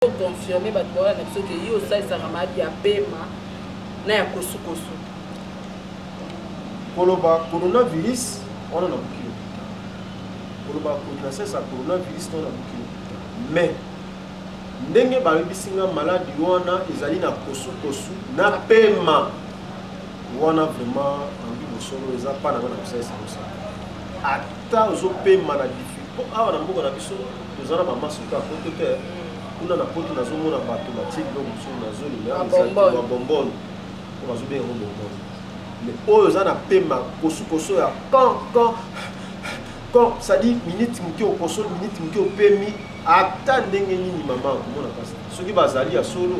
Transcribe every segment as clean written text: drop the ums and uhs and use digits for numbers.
Confirme bato baoya na biso ke yo osalisaka maladi ya pema na ya kosukosu. Koloba coronavirus wana na buki lokuta, koloba nasalisa coronavirus wana na buki lokuta, mais ndenge bayebisi nga maladi wana ezali na kosukosu na pema wana, vraiment nalobi bosolo, eza mpa na nga na kosalisa mosala. Ata ozopema na difficulté awa na mboka na biso, toza na bamasuka ya poto te. Kuna na poto nazomona bato batie biloko mosusu nazolinga babombone oyo bazobenga yango bombone, mais oyo oza na pema kosukosu ya kan kan kan, c'est-à-dire minute moke okosoli, minute moke opemi, ata ndenge nini mama akomona mpasi. Soki bazali ya solo,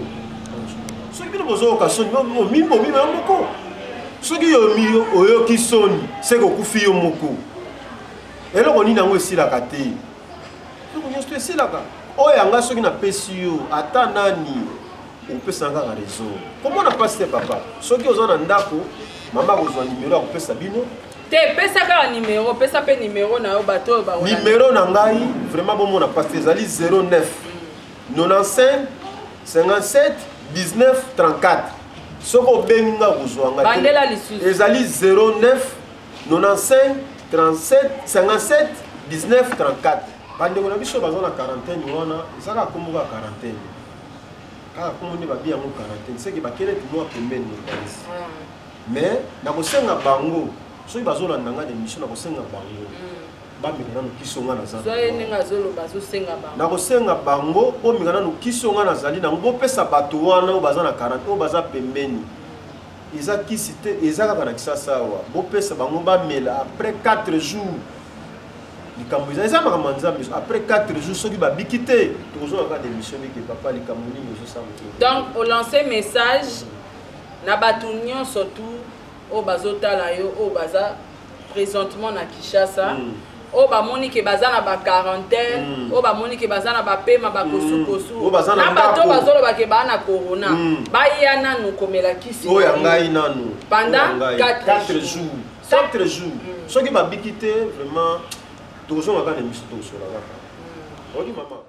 soki bino bozoyoka soni, omibomima yo moko. Soki oyoki soni, seke okufi yo moko. Eloko nini yango esilaka te? Eloko nyonso to esilaka. Oyo yanga soki napesi yo, ata nani opesa kaka raison, komona mpasi te papa. Soki oza na ndako, mama akozwa nimero ya kopesa bino. Te, pesa kaka nimero, pesa mpe nimero na yo, bato oyo. Nimero na ngai, vraiment bomona mpasi te, ezali 09 95 57 19 34. Soki obengi nga, kozwa ngai. Bandela lisusu. Ezali 09 95 37 57 19 34. Bandeko na biso baza na quarantaine wana, eza kaka kombo kaka quarantaine, kaka kombo nde babi yango quarantaine, seke bakeleti mwa pembeni mopanzi. Mais nakosenga bango, soki bazolanda nga na émission, nakosenga bango bameka nano kiso nga naza. Nakosenga bango bomeka nano kiso nga nazali nango, bopesa bato wana oyo baza na quarantaine, oyo baza pembeni. Eza kisi te, eza kaka na Kisasa awa. Bopesa bango bamela, après 4 jours likambo eza makambo ya Nzambe. Après 4 jours, soki babiki te, tokozonga kaka na émission mike. Papa, likambo nini ozosala? Donc olance message na bato nyonso tu oyo bazotala yo, oyo baza présentement na Kinshasa, oyo bamoni ke baza na baquarantaine, oyo bamoni ke baza na bapema bakosukosu, Oyo baza na na bato ndako. Bazoloba ke baa na corona, baya nanu komela kisi oyo ya na yo. Ngai nanu. Pendant Oyo ya ngai. 4 4 jours. jours, 4 jours, soki babiki te, vraiment tokozonga kaka na émission, tokosola kaka. Oki mama.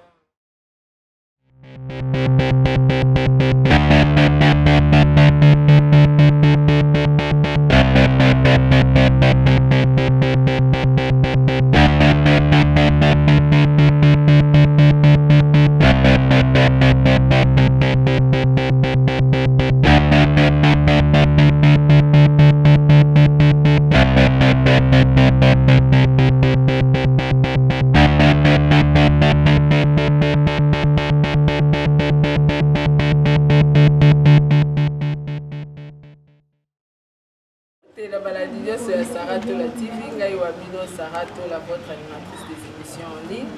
Te na balandi nyonso ya Sarah Tola TV, ngai wa bino Sarah Tola, votre animatrice des émissions en ligne.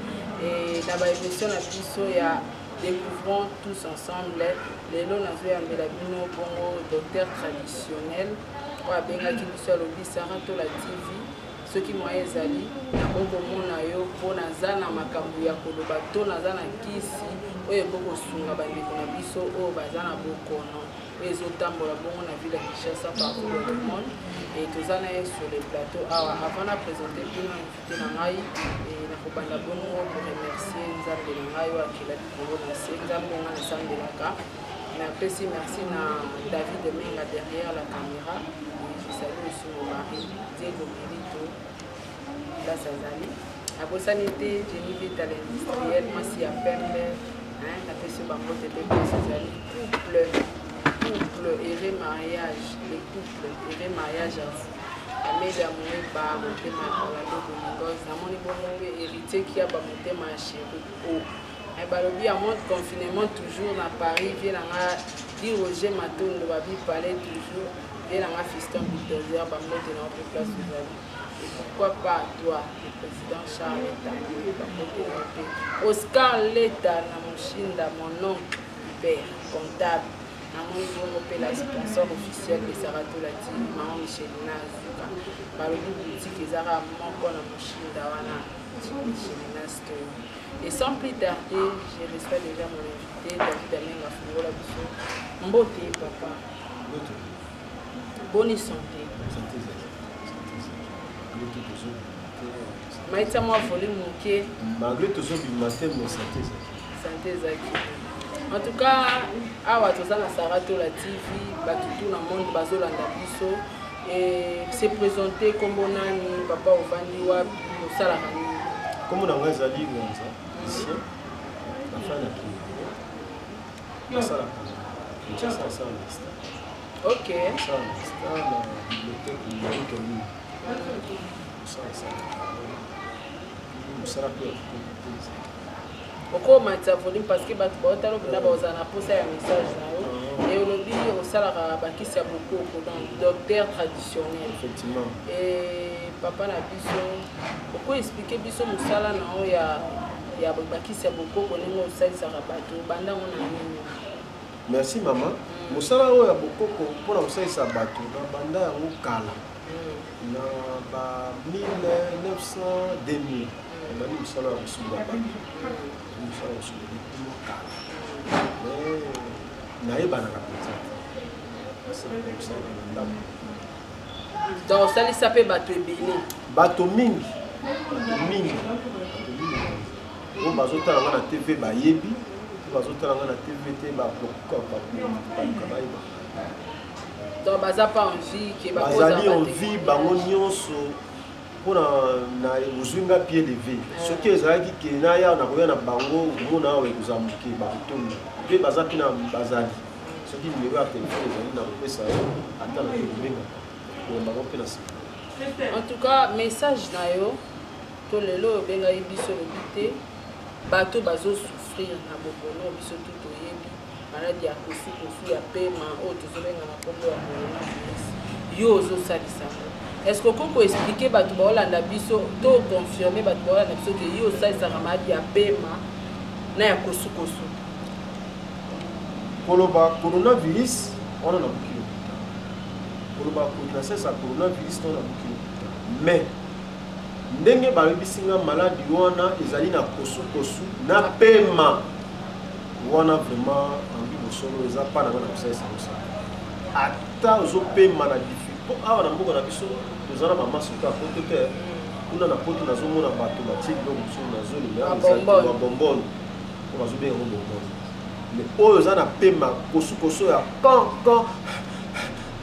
Et na baémission na biso ya Découvrons tous ensemble, lelo nazoyambela bino bongo docteur traditionnel oyo abengaki biso, alobi: "Sarah Tola TV, soki moyen ezali, nakoki komona yo mpo naza na makambo ya koloba to naza na kisi oyo ekoki kosunga bandeko na biso oyo baza na bokono oyo ezotambola bongo na ville ya Kinshasa, partout dans le monde." Et toza na ye sur le plateau awa. Avant na présente bino invité na ngai, nakobanda bongo koremercier Nzambe na ngai oyo akela likolo na se, Nzambe nga nasambelaka. Napesi merci na David Menga derrière la caméra, et je salue aussi mon mari Diego Merito, place azali. Nabosani te Jenny Vita, l'industriel, mwasi ya pembe, napesi yo bambote mpe place ezali. Couple, couple heureux mariage, les couples heureux mariage à vous. Amelia Moeba, motema ya Orlando Domingos. Namoni bongo mpe Héritier Kiaba, motema ya chéri o. Balobi ya mode confinement toujours na Paris. Vie nanga Di Roger Matondo, babi palais toujours. Vie nanga Fiston Bulldozer, bambote na yo mpe place ozali. Et pourquoi pas toi, le président Charles Tambwe, bambote na yo mpe Oscar Leta na Moshinda, mon oncle Hubert comptable. Namoni bongo mpe la sponsor officielle de Saratola TV, mama Michelina Azuka. Balobi boutique ezaka moko na Moshinda wana, Michelina Store. Et sans plus tarder, je reçois déjà mon invité David Amenga Fungola biso. Mbote papa. Mbote. Boni santé? Santé ezali, santé ezali, malgré tozobima te. Maitisa mwa volume moke. Malgré tozobima te, mais santé ezali. Santé ezalaki. En tout cas, awa toza na Sarah Tola TV, bato tout na monde bazolanda biso. Et se présenter, kombo nani, papa, ovandi wapi, osalaka nini? Kombo na ngai ezali Nganza Lucien, nafandi na Kingo, nasalaka Kinshasa, nasala na Ista. Nasala na Ista na bibliothèque Marie Colline. Mosala esalaka mosala mpe ya kitoko te. Okomatisa volume parce que bato baotala mpena, bazala na posa ya message na yo. E olobi osalaka bakisi ya bokoko, donc docteur traditionnel. Effectivement. E papa na biso, okoexpliquer biso mosala na yo ya bakisi ya bokoko, ndenge osalisaka bato, bandango na nini? Merci mama. Mosala oyo ya bokoko mpona kosalisa bato, na banda yango kala, na ba 1900 2000 ebandi mosala ya kosunga bato, mosala ya kosunga depuis mwa kala, mais nayebanaka mpenza te, nasalaka mosala na ndako. Donc osalisa mpe bato ebele? Bato mingi, bato mingi, bato mingi oyo bazotala nga na TV bayebi, oyo bazotala nga na TV te bakoka baluka bayeba. Donc baza pas en vie ke? Bazali en vie bango nyonso, mpona na ozwi nga pied levé. Soki ezalaki ke naya nakoya na bango, omona awa ekozala moke, bakotonda mpe baza mpe na bazali. Soki numéro ya telefone ezali, na kopesa yo, ata na kobenga bango mpe na nsima. En tout cas, message na yo to lelo obengaki biso, olobi te bato bazosouffrir na bokono, biso tu toyebi maladi ya kosukosu, ya pema oyo tozobenga na nkombo ya coronavirus, yo ozosalisa yango. Est ce que okoki koexpliquer bato baolanda biso to confirme bato baolanda biso ke yo osalisaka maladi ya pema na ya kosukosu? Koloba coronavirus wana nabuki lokuta, koloba nasalisa coronavirus wana nabuki lokuta, mais ndenge bayebisi nga maladi wana ezali na kosukosu na pema wana, vraiment alobi bosolo, eza mpa na nga na kosalisa mosala. Ata ozopema na difficulté, mpo awa na mboka na biso toza na bamasuka ya poto te. Kuna na poto nazomona bato batie biloko mosusu nazolinga, babombone po bazobenga yango bombone, mais oyo oza na pema kosukosu ya kan kan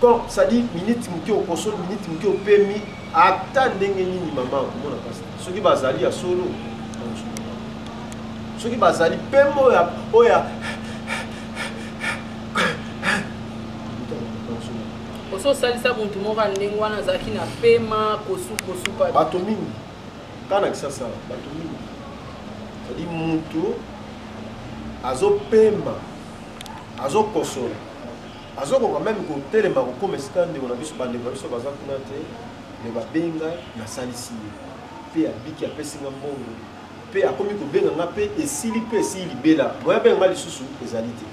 kan, c'est-à-dire minute moke okosoli, minute moke opemi, ata ndenge nini mama akomona mpasi. Soki bazali ya solo, soki bazali pema oyo. Osalisa motu moko ya ndenge wana azalaki na pema kosukosu? Bato mingi kaka na Kisasa, bato mingi, c'est-à-dire motu azopema, azokosola, azokoka même kotelema kokoma esika ndeko na biso, bandeko na biso baza kuna te. Me babenga, nasalisi ye mpe abiki, apesi nga mbongo mpe akomi kobenga nga mpe esili, mpe esili libela. Boya abenga nga lisusu ezali te,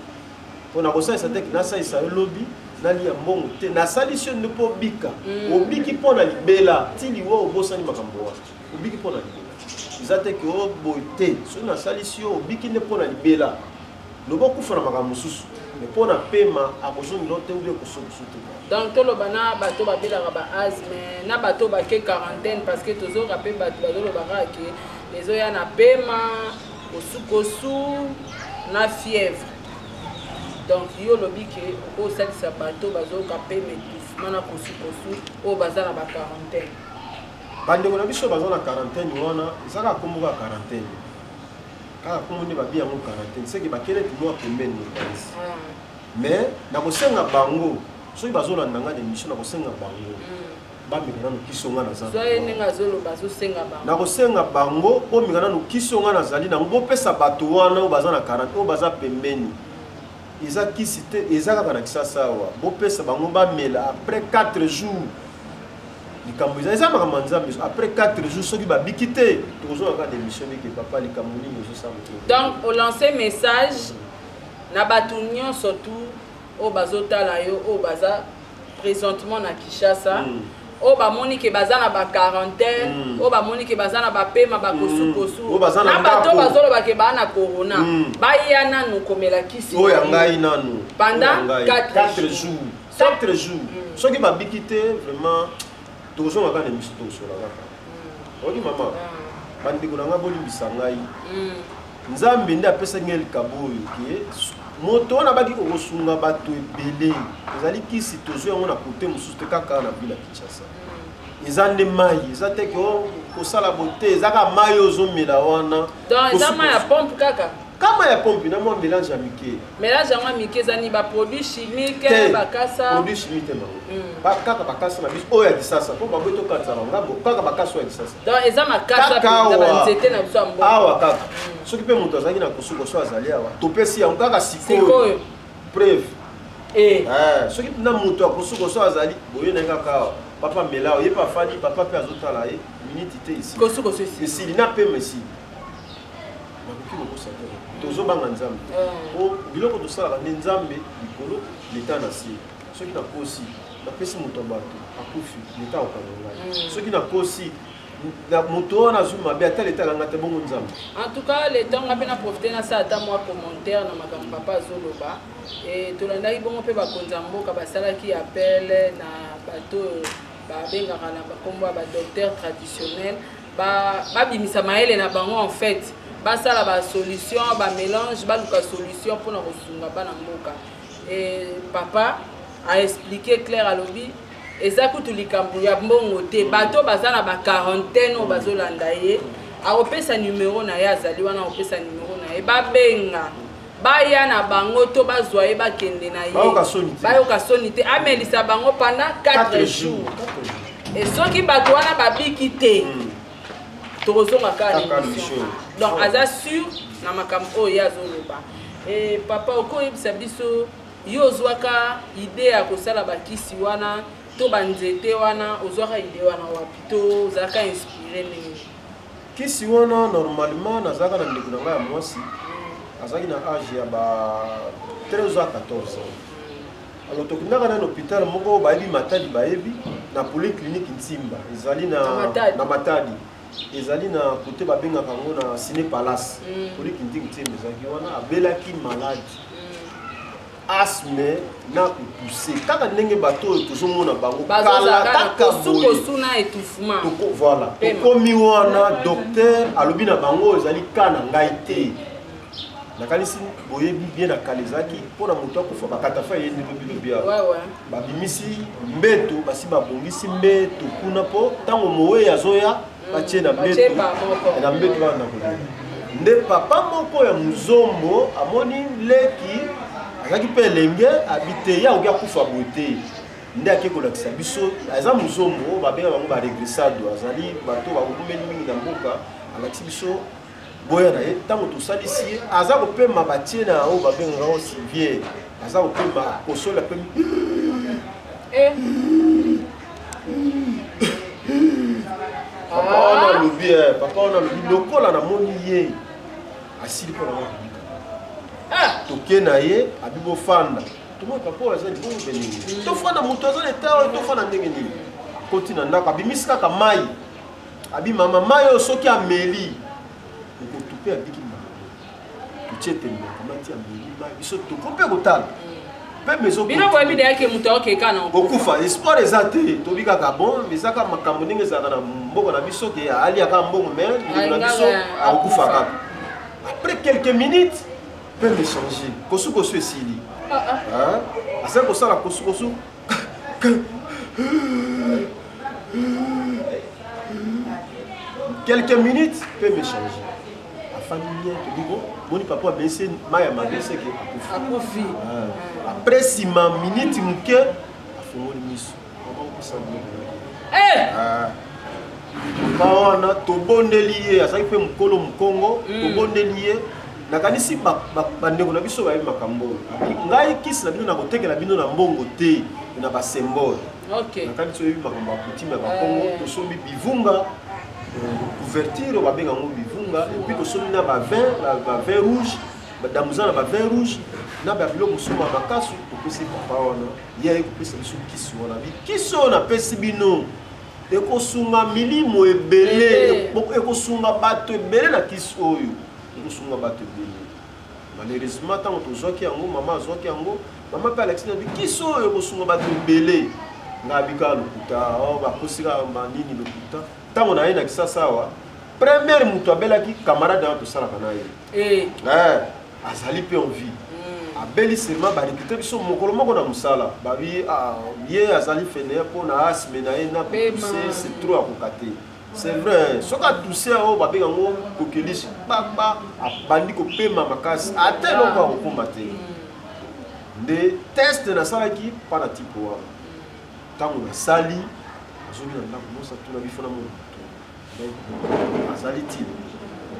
mpo na kosalisa te. Nasalisa yo lobi, nalia mbongo te, nasalisi yo nde mpo obika. Obiki mpo na libela ti liwa, obosani makambo wana, obiki mpo na libela. Eza te ke oboye te, soki nasalisi yo obiki nde mpo na libela, loba okufa na makambo mosusu, mais mpo na pema akozongela te obi ekosokoso te. Donc toloba na bato babelaka ba asthme, na bato bake quarantaine, parce que tozoyoka mpe bato bazoloba kaka ke ezoya na pema, kosukosu na fièvre. Donc yo olobi ke okosalisa bato bazoyoka pema, étouffement na kosukosu, oyo baza na baquarantaine? Bandeko na biso baza na quarantaine wana, eza kaka kombo kaka quarantaine, kaka kombo nde babi yango quarantaine, seke bakende mwa pembeni mopanzi. Mais nakosenga bango, soki bazolanda nga na émission, nakosenga bango bameka nano kisi nga naza. Zwa ye ndenge azoloba, azosenga bango. Nakosenga bango bomeka nano kisi nga nazali nango, bopesa bato wana oyo baza na 40, oyo baza pembeni. Eza kisi te, eza kaka na Kisasa awa. Bopesa bango bamela, après 4 jours likambo eza makambo ya Nzambe. Après 4 jours soki babiki te, tokozonga kaka na émission ndeke papa likambo nini ozosala moto. Donc olance message na bato nyonso tu oyo bazotala yo, oyo baza présentement na Kinshasa, oyo bamoni ke baza na baquarantaine, oyo bamoni ke baza na bapema, bakosukosu, Oyo baza na na bato ndako. bazoloba ke baa na corona, baya nanu komela kisi oyo ya na yo. Ngai nanu. Pendant Oyo ya ngai. 4 4 jours. jours, 4 jours, soki babiki te, vraiment tokozonga kaka na émission, tokosola kaka. Oki mama, bandeko na ngai, bolimbisa ngai. Nzambe nde apesaki ngai likabo oyo ke Moto wana abaki kokosunga bato ebele. Ezali kisi tozwi yango na kote mosusu te, kaka na ville ya Kinshasa. Eza nde mai, eza te ke oh, kosala bote, eza kaka mai oyo ozomela wana. Donc eza mai ya pompe kaka? Kama ya pompe na mwa mélange ya mike. Mélange yango ya mike eza ni ba produit chimique, bakasa? Produit chimique te bango. Kaka bakasa na biso oyo ya Kisasa, mpo bango tokatisa bangambo, kaka bakasa oyo ya Kisasa. Donc eza makasa mpenza, banzete na biso ya mboka. Awa kaka. Soki mpe moto azalaki na kosukosu azali awa, topesi yango kaka sikoyo. Preuve. Soki na moto ya kosukosu azali, boye na ye kaka awa. Papa mela awa, ye mpe afandi, papa mpe azotala ye, miniti te esili. Kosukosu esili. Esili, na pema esili. Nakoki kokosa te. Tozobanga Nzambe. Po biloko tosalaka nde Nzambe likolo, leta na se. Soki nakosi, napesi moto ya bato, akufi, leta akokanga ngai. Soki nakosi, moto wana azwi mabe, ata leta akanga te, bongo Nzambe. En tout cas, le temps nga mpe na profite nasala ata mwa commentaire na makambo papa azoloba. E, tolandaki bongo mpe bakonzi ya mboka basalaki appel na bato oyo babengaka na bakombo ya badocteur traditionnel, babimisa mayele na bango, en fait basala basolution, bamélange, baluka solution mpona kosunga bana mboka. E, papa aexpliqué clair, alobi eza kutu likambo ya mbongo te. Bato baza na baquarantaine oyo bazolanda ye, akopesa numero na ye, azali wana, akopesa numero na ye, babenga, baya na bango to bazwa ye, bakende na ye. Bayoka soni te, amelisa bango pendant 4 jours. E soki bato wana babiki te, tokozonga kaka na émission. Donc aza sûr na makambo oyo ye azoloba. E, papa, okoyebisa biso, yo ozwaka idée ya kosala bakisi wana to banzete wana, ozwaka idée wana wapi to ozalaka inspiré ndenge? Kisi wana, normalement nazalaka na ndeko na ngai ya mwasi, azalaki na age ya ba 13 à 14 ans. Alors tokendaka na hôpital moko, bayebi Matadi, bayebi na polyclinique Ntimba, ezali na Matadi, ezali na kote babengaka yango na Ciné Palace. Polyclinique Ntimba ezalaki wana. Abelaki malade asthme na kopousse, kaka ndenge bato oyo tozomona bango kala kaka. Voilà, tokomi wana, docteur alobi na bango ezali ka na ngai te. Nakanisi boyebi bien, na kala ezalaki mpona moto akufa, bakatafa ye nde lobilobi awa babimisi mbeto, basi babongisi mbeto kuna mpo ntango mowei azoya, batie na mbeto, na mbeto wana kolia. Nde papa moko ya mozombo amoni leki azalaki mpe elenge, abi te, ye akoki akufa boye te. Nde ake kolakisa biso, aza mozombo, babenga bango baregresado, azali bato bakokumeli mingi na mboka. Alakisi biso, boya na ye. Ntango tosalisi ye, aza kopema, batie na oyo babengaka ngo civière, aza kopema, kosola pemi. Papa wana alobi, papa wana alobi lokola namoni ye asili mpo nanga kobika, toke na ye, abi bofanda. Tomoni papa oyo aza libongo benini, tofanda, moto aza na eta oyo, tofanda ndenge nini? Akoti na ndako, abimisi kaka mai, abi mama, mai oyo soki ameli okotu mpe abiki mbala. Totie tembe, akamati, ameli mai, biso toko mpe kotala mpe bino boyebi deyake moto akokeka na kokufa, espoir eza te. Tobi kaka bon, eza kaka makambo ndenge ezalaka na mboka na biso ke aliaka mbongo, mais ndeko na biso akokufa kaka. Après quelques minutes, mpe échange, kosukosu esili, azali kosala kosukosu. Quelques minutes, mpe m'échange, afandi bien. Tobi bon, boni papa abesi mai ya mabe, seke akufi. Après nsima minute moke, afongoli miso, mama opesa biloko. Papa wana tobondeli ye, azalaki mpe mokolo mokongo. Tobondeli ye, nakanisi bandeko na biso bayebi makambo oyo. Ngai kisi na bino nakotekela bino na mbongo te, na basymbole. Nakanisi oyebi makambo ya coutume ya Bakongo. Tosombi bivunga, couverture oyo babenga yango bivunga, et puis tosombi na bavin, bavin rouge, badamuza na bavin rouge na babiloko mosusu ya makasu. Topesi papa wana, ye aye kopesa biso kisi wana. Bikisi oyo napesi bino ekosunga milimo ebele, ekosunga bato ebele. Na kisi oyo ekosunga bato ebele. Malheureusement, ntango tozwaki yango, mama azwaki yango, mama mpe alakisi na bikisi oyo ekosunga bato ebele. Ngai abika lokuta, bakosi kaka banini, lokuta. Ntango na ye na Kisasa awa, première moto abelaki, camarade wana tosalaka na ye, azali mpe en vie. Nabeli seulement, barecruter biso mokolo moko na mosala, babi ah, ye azali fainéant mpo na asthme na ye na kotousse, c'est trop, akoka te. C'est vrai, soki atousse oyo babenga yango coqueluche, kpakpa, abandi kopema makasi, ata eloko akokoma te. Nde test nasalaki mpa na type wana. Ntango nasali, nazongi na ndako, mosa tuna bifo na mona moto azali ti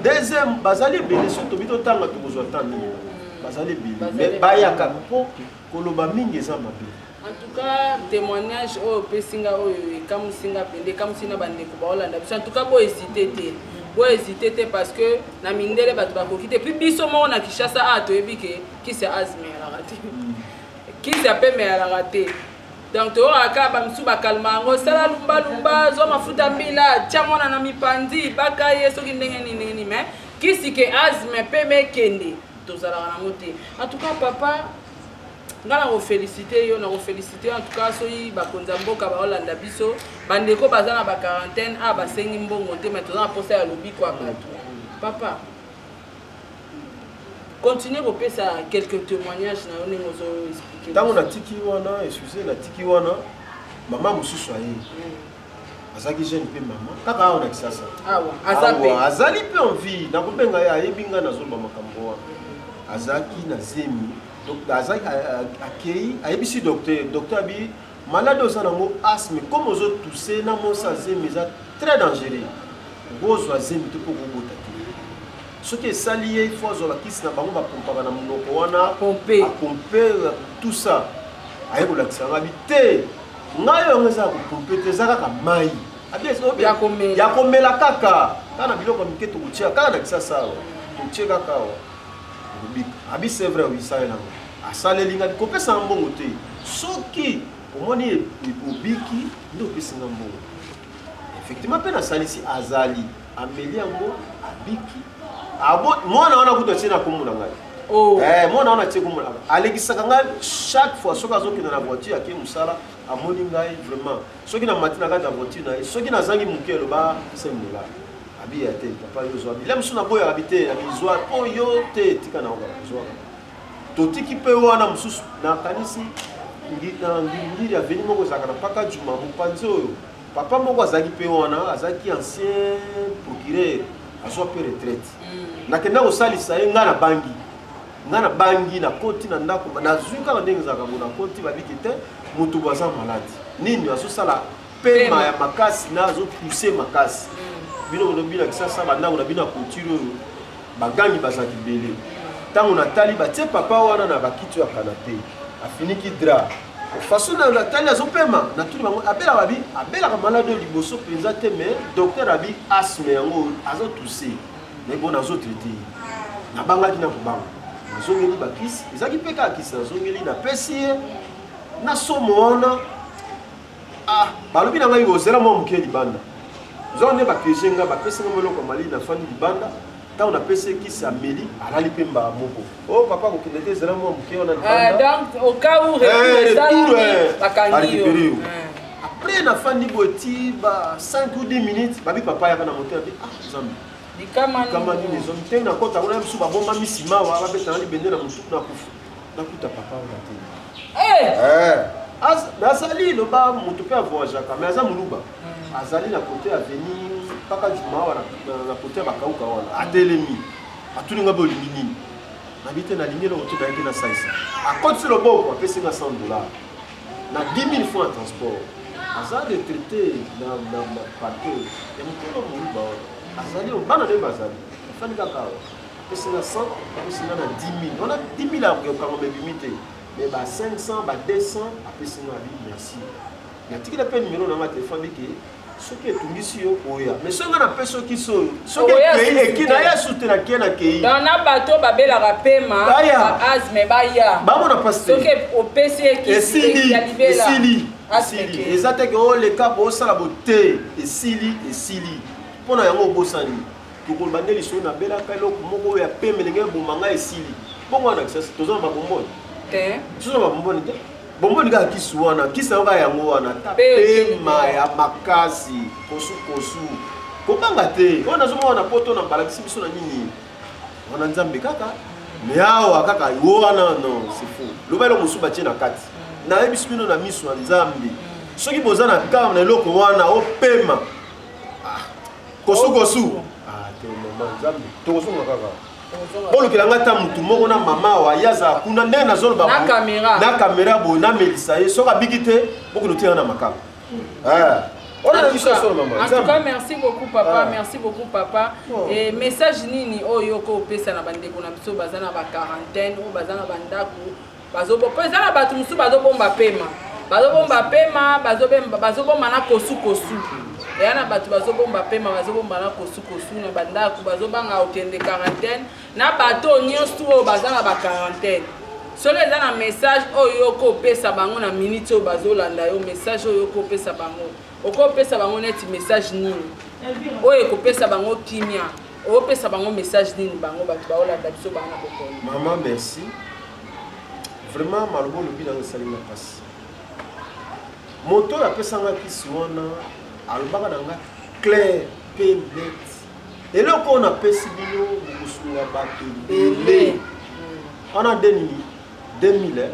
deuxième. Bazali ebele, soki tobi totanga tokozwa ta mingi. Bazali ebele, mais bayaka mpo koloba mingi eza mabe. En tout cas, témoignage oyo opesi nga oyo ekamusi nga mpenza, ekamusi na bandeko baolanda biso. En tout cas, bohésite te, bohésite te, parce que na mindele bato bakoki te. Puis biso moko na Kinshasa awa toyebi ke kisi ya asthme eyalaka te, kisi ya pema eyalaka te. Donc toyokaka kaka bamisusu bakalma yango, sala lumbalumba, zwa mafuta mbila, tia mwana na mipanzi, baka ye soki ndenge nini ndenge nini, mais kisi ke asthme pema ekende, tozalaka nango te. En tout cas, papa, nga na koféliciter yo, na koféliciter yo. En tout cas, soki bakonzi ya mboka baolanda biso, bandeko baza na baquarantaine a basengi mbongo te, mais toza na mposa ya lobiko ya bato. Papa, continue kopesa quelques témoignages na yo ndenge ozoexpliquer. Ntango natiki wana, excuse, natiki wana, mama mosusu aye, azalaki jeune mpe mama kaka awa na Kisasa. Awa aza mpe? Awa azali mpe en vie, nakobenga ye, ayebi ngai nazoloba makambo wana. Azalaki na zemi, donc azalaki akei, ayebisi docteur. Docteur abi malade oza nango asthme, comme ozotousse na mosa zemi eza très dangereux, okozwa zemi te mpo okobota te. Soki esali ye, ifo azwa bakisi na bango bapompaka na monoko wana. Pompe. Apompe tout ça. Aye kolakisa nga, abi te, ngai oyo yango eza ya kopompe te, eza kaka mai. Abi Ya komela. Ya komela kaka, kaka na biloko ya mike tokotia kaka na Kisasa awa, totie kaka awa, okobika. Abi c'est vrai, oyisalela ngo, asaleli ngai, kopesanga mbongo te, soki omoni obiki nde opesi nga mbongo. Effectivement mpe nasalisi, azali ameli yango, abiki. Abo mwana wana kutu atie na kombo na ngai. Oh. Eh, mwana wana atie kombo na ngai, alekisaka ngai chaque fois soki azokende na voiture, ake mosala, amoni ngai vraiment, soki namati na kati ya voiture na ye, soki nazangi moke, eloba 5 dollar, abi ya te, papa yo zwa bila mosusu, naboyaka bi te, abi zwa mpo yo te, tika na zwaka. Totiki mpe wana mosusu, nakanisi na Ngiri-Ngiri, avenue moko ezalaka na Paka Juma, mopanzi oyo, papa moko azalaki mpe wana, azalaki ancien procureur, azwa mpe retraite. Nakenda kosalisa ye, ngai nabangi, ngai nabangi, nakoti na ndako, nazwi kaka ndenge ezalaka bo, nakoti, babiki te, moto bo aza malade nini, azosala pema Pema. ya makasi na azopousse makasi. Bino bolobi na Kisasa, bandako na bino ya couture oyo, bagangi bazalaki ebele. Ntango natali, batie papa wana na bakiti oyo ya canapé, afiniki drap, façon na natali azopema, natuni bango abelaka, abi abelaka malade oyo liboso mpenza te, mais docteur abi asthme yango azotousse, mais bon, nazotraiter ye. Nabangaki na kobanga, nazongeli bakisi, ezalaki mpe kaka kisi, nazongeli, napesi ye na somo wana. Ah, balobi na ngai ozela mwa moke libanda, nzoko nde bapiéger nga, bapesi nga eloko ya malili, nafandi libanda. Ntango napesi ye kisi, ameli, alali mpe mbala moko. O papa kokende te, ezela mwa moke wana libanda. Donc au cas où Eh, retour retour, esalami, eh, bakangi yo. barécupérer yo. Après nafandi boye ti ba 5 ou 10 minutes, babi papa yaka na moto, abi ah Nzambe, likama likama nini ezongi te. Nakota kuna, biso babombami nsima awa, babetana libende na motu, nakufa, nakuta papa wana te. Eh! Eh, nazali loba moto mpe avoyageaka, mais aza moluba, azali na côté avenue Mpaka Juma awa, na côté ya bakauka wana. Atelemi, atuni nga: bolingi nini? Nabi te, nalingi eloko te, nayaki nasalisa. Akotisi loboko, apesi nga 100 dollar na 10 000 francs ya transport. Aza retraité na parquet ya mokolo, moluba wana azali, bana nde bazali, afandi kaka awa. Apesi nga 100, apesi nga na 10 000 wana, 10 000 ya kokangama ebimi te, mais ba 500, ba 200 apesi nga. Abi merci, natikela mpe numero na nga telefone bike, soki etungisi yo oya. Mais soki nga napesi yo kisi oyo, soki Oya ekei susu eki te. na ye su te, nakei, nakei. Donc na bato oyo babelaka pema, Baya. ba asthme, baya. Bamona pasi te. Soki opesi ye kisi Esili. ya libela, Esili. asthme Esili. ekei. Eza te ke oleka bosala bo te, esili, esili. Mpo na yango obosani tokoloba nde lisolo, nabelaka eloko moko oyo ya pembe ndenge eboma ngai, esili bongo. Wana Kisasa toza na babomboni te. Toza na babomboni te, bomboni kaka kisi wana, kisi yango kaka yango wana ta Pe pema ya makasi, kosukosu, kobanga te. Oyo nazomona na poto na balakisi biso na nini wana, Nzambe kaka. Mais awa kaka yo wana, non, c'est faux. Loba eloko mosusu batie na kati. Nayebisi bino na miso ya Nzambe, soki boza na kar na eloko wana, opema kosukosu. Ah, te mama, Nzambe, tokozonga kaka. Bolukela nga ata motu moko na mama awa, ye azala kuna ndenge nazoloba Na caméra. Na caméra boye, namelisa ye. Soki abiki te, bokende otia na makala. Ah. Wana na biso solo, mama. En tout cas, merci beaucoup papa. Ah. Merci beaucoup papa. Oh. Et message nini oyo ko opesa na bandeko na biso baza na ba quarantaine, oyo baza na bandako, bazobo po eza na bato mosusu bazobomba pema, bazobomba pema, bazobomba na kosukosu. Eya na bato bazobomba pema, bazobomba na kosukosu na bandako, bazobanga okende quarantaine. Na bato oyo nyonso oyo baza na baquarantaine, soki eza na message oyo okopesa bango na minute oyo bazolanda yo, message oyo okopesa bango, okopesa bango neti message nini oyo ekopesa bango kimia? Okopesa bango message nini, bango bato baolanda biso, baa na bokono? Mama, merci vraiment. Maloba olobi nango esalinga mpasi. Moto oyo apesanga kisi wana alobaka na nga clair mpe net: eloko oyo napesi bino, bokosunga bato ebele. Wana nde nini, 2000, eh?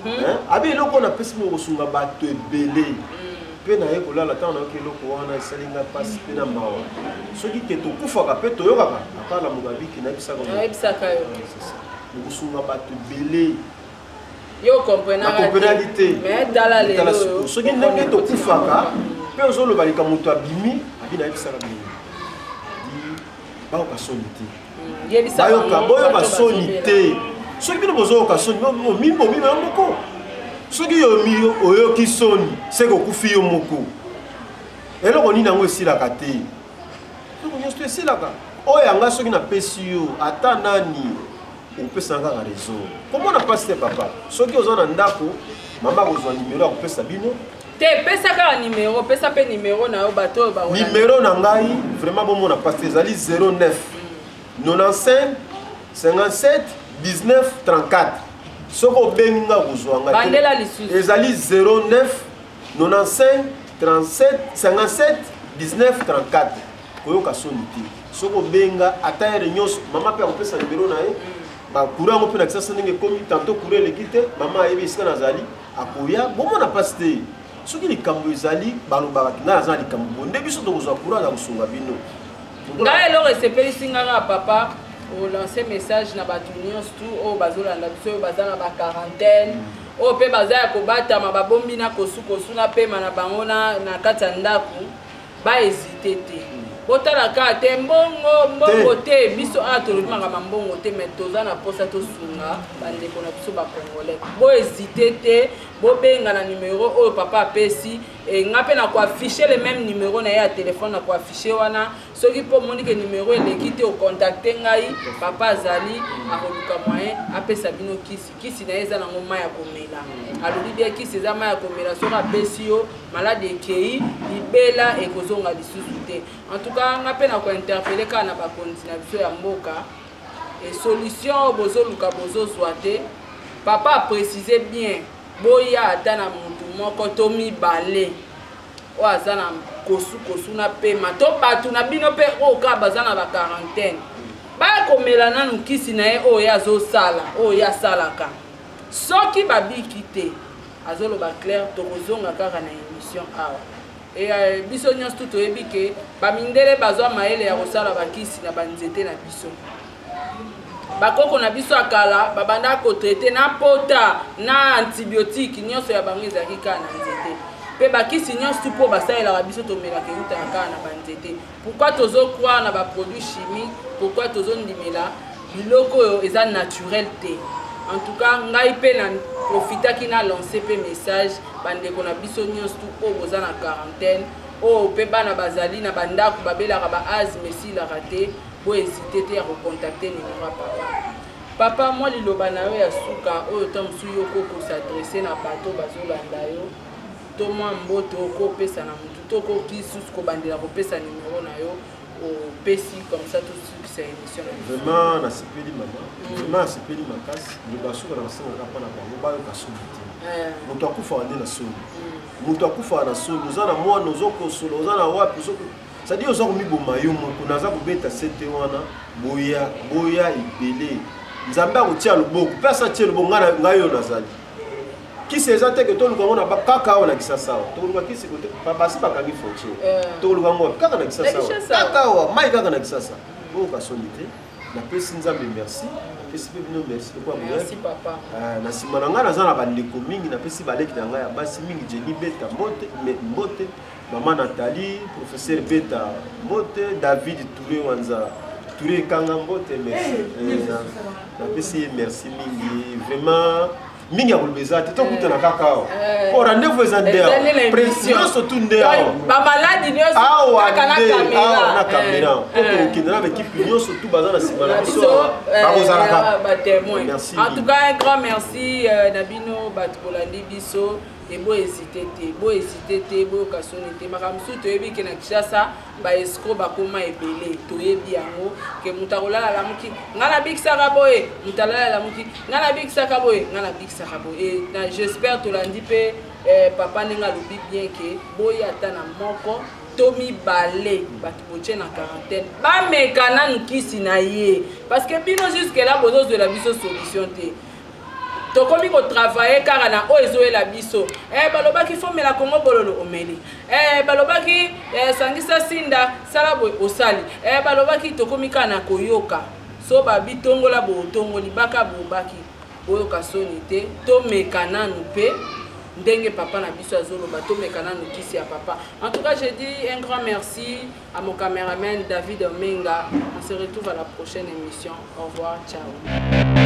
Hein? Abi eloko oyo napesi bino, kosunga bato ebele. Mpe naye kolala, ntango nayoki eloko wana, esali nga mpasi mpe na mawa. Soki ke tokufaka mpe toyokaka akala moto abiki, nayebisaka moto. Nayebisaka yo. C'est ça. Bokosunga bato ebele. Yo comprenaka? Nakomprenaki te. Mais tala Tala lelo sikoyo. oyo. Soki ndenge tokufaka mpe ozoloba likambo, moto abimi, abi nayebisaka bino di bayoka soni te. Yebisa Bayoka bango, boyoka bato soni bazobela. te. Soki bino bozoyoka soni, omibomima yo moko. Soki yomi oyoki soni, seke okufi yo moko. Eloko nini yango esilaka te? Eloko nyonso to esilaka. Oyo yanga, soki napesi yo, ata nani okopesanga kaka raison. Komona mpasi te papa. Soki oza na ndako, mama akozwa nimero, akopesa bino. Te, pesa kaka nimero, pesa mpe nimero na yo, bato oyo bakolanda. Nimero na ngai, vraiment bomona mpasi te, ezali 09 95 57 19 34. Soki obengi nga, kozwa nga te. Bandela lisusu. Ezali 09 95 37 57 19 34. Koyoka soni te. Soki obenga ata heure nyonso, mama mpe akopesa nimero na ye. Bacourant yango mpe na Kisasa ndenge ekomi, tantôt courant eleki te, mama ayebi esika nazali, akoya. Bomona mpasi te. Soki likambo ezali, balobaka ngai naza na likambo boye, nde biso tokozwa courage ya kosunga bino. Ngai eloko esepelisi nga kaka, papa, olance message na bato nyonso tu oyo bazolanda biso, oyo baza na baquarantaine, oyo mpe baza ya kobatama, babombi na kosukosu na pema na bango na kati ya ndako, bahésite te. Botala kaka te mbongo, mbongo te. Biso awa tolobi makambo ya mbongo te, mais toza na mposa tosunga bandeko na biso bacongolais. Bohésite te, bobenga na numero oyo papa apesi. E, nga mpe na koaffiche le même numéro na ye ya telefone, na koaffiche wana. Soki mpo omoni ke numero eleki te, ocontacte ngai. Papa azali, akoluka moyen apesa bino kisi. Kisi na ye eza nango mai ya komela. Alobi bien, kisi eza mai ya komela. Soki apesi yo, maladi ekei libela, ekozonga lisusu te. En tout cas, nga mpe na kointerpeller kaka na bakonzi na biso ya mboka. E solution oyo bozoluka, bozozwa te. Papa aprécise bien, boya ata na motu moko to mibale oyo aza na kosukosu na pema, to bato na bino mpe oyo kaka baza na baquarantaine, baya komela nanu kisi na ye oyo ye azosala, oyo ye asalaka. Soki babiki te, azoloba clair, tokozonga kaka na émission awa. E, biso nyonso tu toyebi ke bamindele bazwa mayele ya kosala bakisi na banzete na biso. Bakoko na biso ya kala babanda kotraiter na pota na antibiotique nyonso ya bango ezalaki kaka na nzete, mpe bakisi nyonso tu mpo basalelaka biso tomelaka eutaka kaka na banzete. Pourquoi tozocroire na baproduit chimique? Pourquoi tozondimela biloko oyo eza naturel te? En tout cas, ngai mpe na profitaki na lance mpe message, bandeko na biso nyonso tu oyo boza na quarantaine, oyo mpe bana bazali na bandako, babelaka ba asthme esilaka te, bohésite te ya kocontacte numéro ya papa. Papa, mwa liloba na yo ya suka oyo ta mosusu yo okokos'adresser na bato bazolanda yo, to mwa mbote okopesa na motu, to okoki lisusu kobandela kopesa numero na yo, opesi comme ça tosukisa émission na biso. Vraiment nasepeli, mama, vraiment nasepeli makasi. Liloba suka na basengaka mpa na bango, bayoka soni te. Moto akufaka nde na soni, moto akufaka na soni. Oza na mwana, ozokosola, oza na wapi, c'est-à-dire oza komiboma yo moko. Naza kobeta sete wana, boya, boya ebele. Nzambe akotia loboko mpe asa tie loboko ngai ngai oyo nazali. Kisi eza te ke toluka yango na kaka awa na Kisasa awa. Tokoluka kisi kote basi bakangi frontière. Eh. Tokoluka yango wapi? Kaka na Kisasa awa. Kaka awa mai kaka na Kisasa. Boyoka soni te. Napesi Nzambe merci. Napesi mpe bino merci lokola Merci papa. Eh, na nsima na ngai naza na bandeko mingi, napesi baleki na ngai ya basi mingi, Jenny Beta mbote, mbote, mama Nathalie, professeur Beta mbote, David Touré Wanza Touré Ekanga mbote, merci. Eh, eh, napesi ye merci mingi vraiment mingi ya koloba eza te tokutana kaka awa po rendez-vous eza nde awa nyonso tu nde awa bamaladi nyonso awa nde awa na kamera po tokokende na baekipe nyonso tu baza na nsima na biso bakozala kaka batémoin. En tout cas, un grand merci na bino bato bolandi biso e bo hésite te, bo hésite te, boyoka soni te. Makambo mosusu toyebi ke na Kinshasa baescrocs bakóma ebele, toyebi yango ke moto akolala lamuki, ngai nabikisaka boye, moto alala lamuki, ngai nabikisaka boye, ngai nabikisaka boye. E na j'espère tolandi mpe papa ndenge alobi bien ke boye ata na moko to mibale bato botie na quarantaine, bameka nanu kisi na ye, parce que bino jusque là bozozwela biso solution te. Tokomi kotravailler kaka na oyo ezoyela biso. Balobaki fomela Kongo bololo, omeli. Balobaki sangisa sinda, sala boye, osali. Balobaki, tokomi kaka na koyoka so babitongola boye, otongoli baka boye, baki. Boyoka soni te, tomeka nanu mpe ndenge papa na biso azoloba, tomeka nanu kisi ya papa. En tout cas, je dis un grand merci à mon caméraman David Omenga. On se retrouve à la prochaine émission. Au revoir, ciao.